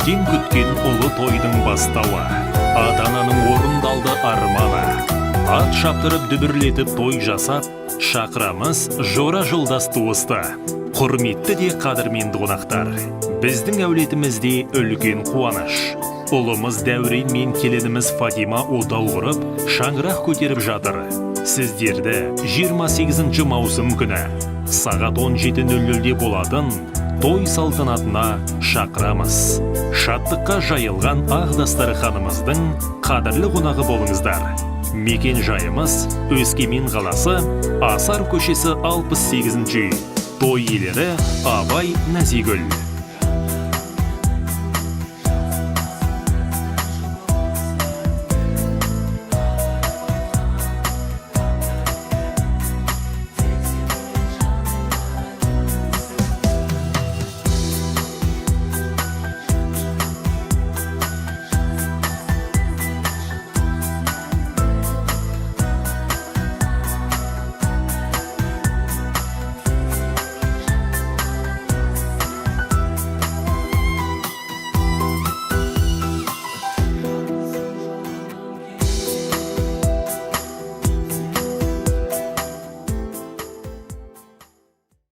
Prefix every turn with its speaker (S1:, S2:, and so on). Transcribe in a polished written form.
S1: Көптен күткен ұлы тойдың бастауы, ата ананың орындалды арманы. Ат шаптырып, дүбірлетіп той жасап, шақырамыз жора жолдас туысты, құрметті де қадірменді қонақтар. Біздің әулетімізде үлкен қуаныш: ұлымыз Дәурен мен келініміз Фатима отау құрып, шаңырақ көтеріп жатыр. Сіздерді 28 маусым күні сағат 17:00-де болатын той салтанатына шақырамыз. Шаттыққа жайылған ақ дастарханымыздың қадірлі қонағы болыңыздар. Мекен жайымыз: Өскемен қаласы, Асар көшесі, 68 үй. Той иелері: Абай, Назигүл.